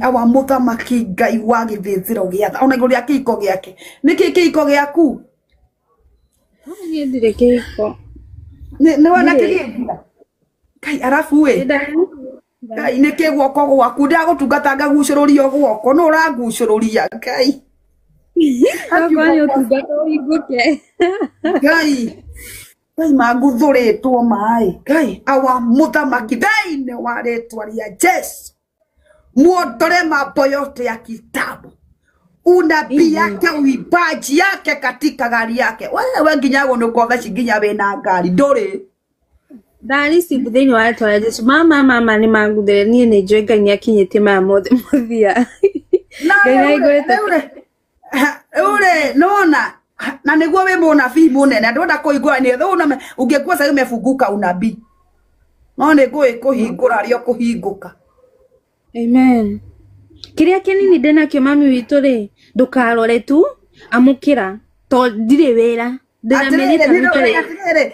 Awa mũthamaki Ngai wa gĩthĩnjĩro gĩa tha ona igũrũ rĩa kĩhiko gĩake. Nĩkĩ kĩhiko gĩaku? Niĩ ndirĩ kĩhiko. Nĩ wona kĩgĩthira. Ngai arabu ĩ. Ngai nĩkĩ guoko gwaku ndagũtungata ngagucũrũrio guoko nũ ũrangucũrũria Ngai. Okorwo nĩ ũtungata ũhingũke. Ngai. Ngai manguthũrĩtwo maĩ. Ngai awa mũthamaki thĩinĩ wa rĩtwa rĩa Jesu. Muondore mambo yote ya kitabu. Unabii yake uibaji yake katika gari yake. Wewe nginya gũnũkwo theci nginya wĩna ngari ndũrĩ. Ndaricimbu thĩinĩ wa rĩtwa rĩa Jesu. Mama mama nĩ manguthĩre niĩ nĩ njũĩ Ngai nĩ akinyĩtie maya mothe mũthia. Na Ngai nĩ ahingũrĩte. rĩu rĩ nĩwona na nĩguo wĩ mũnabii mũnene ndĩrenda kũhingũra nĩ thũ ũngĩkuwa sasa umefunguka unabii. No nĩ ngũĩ kũhingũra rĩo kũhingũka. Amen. Kĩrĩa kĩnini ndĩnakĩo mami witũ rĩ ndũkarore tu amũkĩra to ndirĩ wĩra. Ndĩna mĩeri ĩtano ĩtarĩ. Atĩrĩrĩ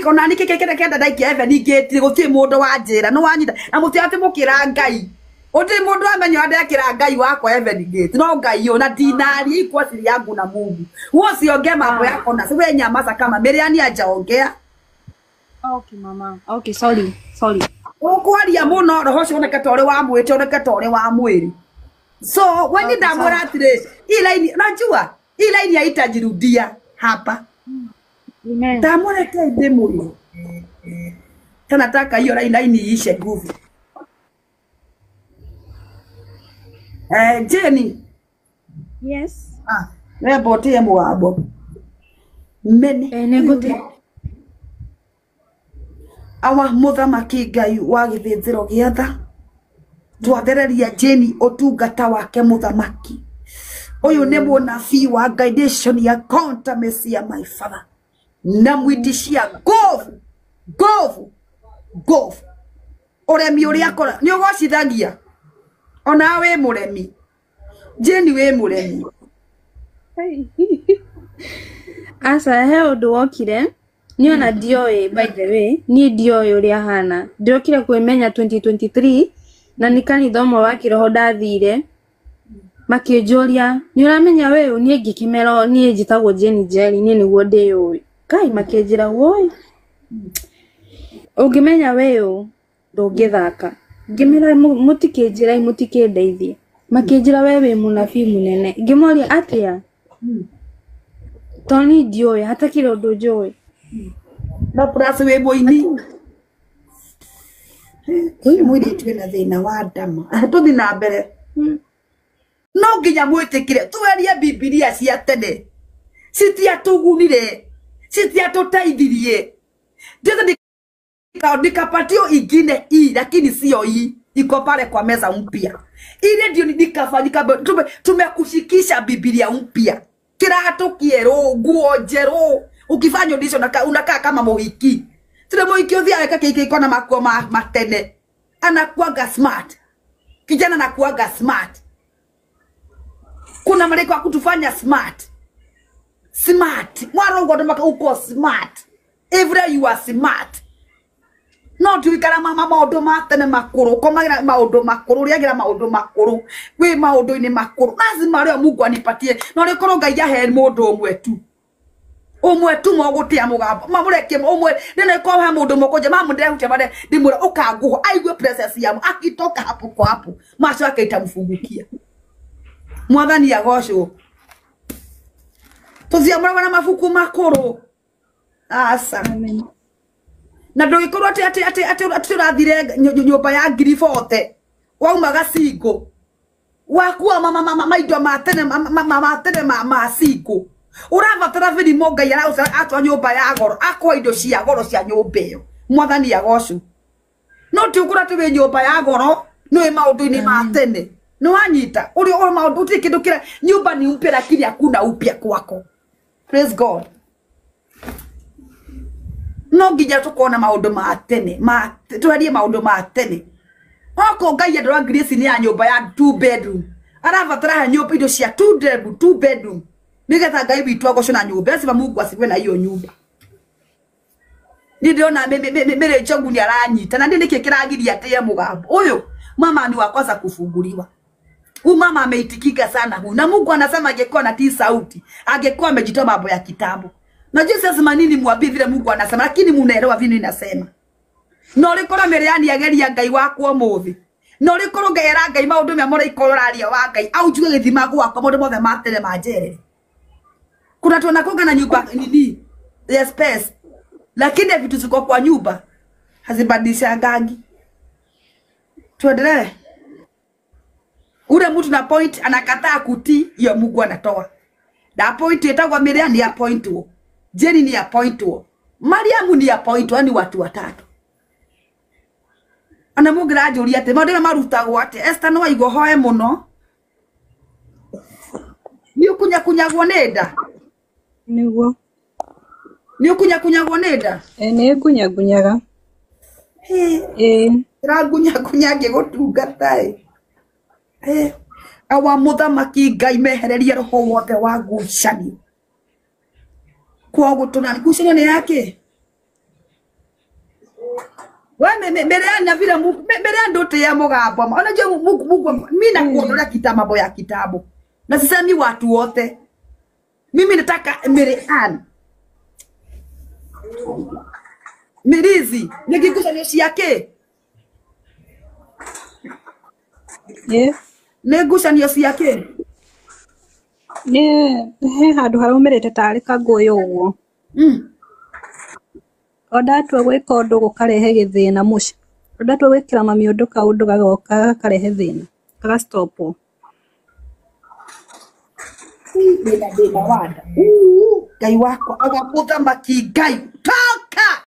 ona nĩ kĩkĩ kenda ndaikia Even ngĩti gũtirĩ mũndũ wanjĩra nĩ wanyita na mũtirĩ atĩ mũkĩra Ngai. Gũtirĩ mũndũ wamenya ũrĩa ndekĩra Ngai wakwa Even ngĩti no Ngai ũyũ na ndinaria kwa siri yangu na Mungu. Wewe usiongee mambo yako na wewe nyamaza kama Miriam hajaongea. Okay mama. Okay sorry. Sorry. Ũkwaria mũno roho ũcio oneke ta ũrĩ wa mwĩrĩ oneke ta ũrĩ wa mwĩrĩ. So when ndamwĩra atĩrĩ hii line unajua hii line haitajirudia hapa. Amen. Ndamwĩra kai ndĩmwĩre. Tena nataka hiyo line iishe nguvu. Jenny. Yes. Ah, rembo tie mũgambo. Mene. Nĩngũtĩ. Awa mũthamaki Ngai wa gĩthĩnjĩro gĩa tha. Twathereria Jenny ũtungata wake mũthamaki. Ũyũ nĩ mũnabii wa Ngai nation ya counter Messiah my father. Na mwitishia nguvu, nguvu, nguvu. Ũremi ũrĩa akora nĩ ũgocithagia. Ona wĩ mũremi. Jenny wĩ mũremi. Aca he ũndũ wokire niĩ ona ndioĩ by the way niĩ ndioĩ ũrĩa hana ndĩrokire kwĩmenya 2023 na nĩ kanitha ũmwe wa kĩroho ndathire makĩnjũria nĩ ũramenya we ũ niĩ ngĩkĩmera niĩ njĩtagwo Jenny Njeri niĩ nĩguo ndĩyũĩ Ngai makĩnjĩra woi ũngĩmenya we ũ ndũngĩthaka ngĩmera mũtikĩnjĩra mũtikĩndeithie makĩnjĩra we wĩ mũnabii mũnene ngĩmoria atĩa to niĩ ndiũĩ hatakĩrĩ ũndũ njũĩ. Na plus wĩ mũini. Ũyũ mũirĩtu wĩna thĩna wa ndama. Tũthiĩ na mbere. No nginya mwĩtĩkĩre twerie Bibilia cia tene. Citiatũgunire. Citiatũteithirie. Ndiye nikapatio ingine hii lakini sio hii. Iko pale kwa meza mpya. Ile ndio nikafanyika tumekushikisha Bibilia mpya. Kirato kierũ, nguo njerũ. Ukifanya audition unakaa kama mũhiki. Tuna mũhiki ũthiaga kake na makuo matene. Anakuaga smart. Kijana anakuaga smart. Kuna malaika wa kutufanya smart. Smart. Mwarongo ndo uko smart. Every you are smart. No tuikara mama maũndũ ma tene makũrũ komagira maũndũ makũrũ rĩagira maũndũ makũrũ wĩ maũndũ-inĩ makũrũ lazima rĩo Mungu anipatie no rĩkorwo Ngai ahe mũndũ ũmwe tu ũmwe tu mogũtĩa mũgambo mamũreke ũmwe nĩ ko ha mũndũ mũkũnja mamu ndĩrehutia mare ndĩmwĩra ũkanguho aigue presence ya akitoka hapo kwa hapo macho yake itamfungukia. Mwathani agocwo. Tũthiamũraga na mabuku makũrũ. Asa. Amen. Na ndũgĩkorwo atĩ atĩ atĩ atĩ atĩ ũrathire nyũmba ya ngiri bote waumaga single wakua mama maindo ma tene ma tene ma single ũrabatara birimo Ngai atwa nyũmba ya goro akwa indo cia goro cia nyũmba ĩyo Mwathani agocwo. No ti ũkũra atĩ wĩ nyũmba ya goro nĩ maũndũ-inĩ ma tene nĩ wanyita ũrĩa o maũndũ ũtirĩ kĩndũ kĩra nyũmba ni mpya lakini hakuna upya kwako. Praise God. No nginya tukona maũndũ ma tene ma twerie maũndũ ma tene oko Ngai andũ a Grace nĩ ya nyũmba ya 2 bedroom arabatara ha nyũmba indo cia 2 bedroom nigetha Ngai witũ agocwo na nyũmba lazima Mungu asifiwe na hiyo nyũmba. Ni ndĩrona Mary Njogu nĩ aranyita na nĩ nĩkĩ kĩragiria atĩe mũgambo ũyũ Mama ni wa kwanza kufunguliwa. Huyu mama ameitikika sana huyu. Na Mungu anasema angekuwa na tii sauti, angekuwa amejitoa mambo ya kitabu. Najua sasa nini mwambie vile Mungu anasema, lakini munaelewa vile ninasema. No rikorwo Miriani ageria Ngai wakwa umuthi. No rikorwo ngera Ngai maundu mea mũraikoro ũraria wa Ngai au njuge gĩthima gwakwa maundu mothe ma tene manjerere. Kuna tunakuanga na nyumba nini ya space, lakini vitu ziko kwa nyumba hazibadilishangangi. Tuendelee. Ule mtu na point anakataa kutii, hiyo Mungu anatoa. Na point etagwa Miriam ni appointwo, Jeni ni appointwo, Mariamu ni appointwo, yani watu watatu. Ana Mungu ranjũria atĩ maũndũ marĩa marutagwo atĩ Esther no aigua hoe mũno nĩ ũkunyakunyagwo nĩ nda. Nĩguo. Nĩ ũkunyakunyagwo nĩ nda. Nĩ ngunyangunyaga. Ĩĩ. Ndĩrangunyakunya ngĩgũtungata ĩ. Awa mũthamaki Ngai mehererie roho wothe wa ngucanio. Kwa gũtũna ngucanio nĩ yake. We Miriam vile Miriam ndote mugambo. Unajua Mungu mimi nakuondolea kitambo ya kitabu. Na sisemi watu wote. Mimi nataka Miriam. Mirizi, nĩ ngucanio ciake. Ĩĩ. Nĩ ngucanio ciake. Nĩ he handũ haraumĩrĩte tarĩ kangũyũ ũguo. O ndatua gwĩka ũndũ gũkarehe gĩthĩna mũciĩ. O ndatua gwĩkĩra mami ũndũ kaũndũ gagoka gakarehe thĩna. Gagastopwo. Ndĩna thĩna wa nda. Ngai wakwa, awa mũthamaki Ngai. Toka!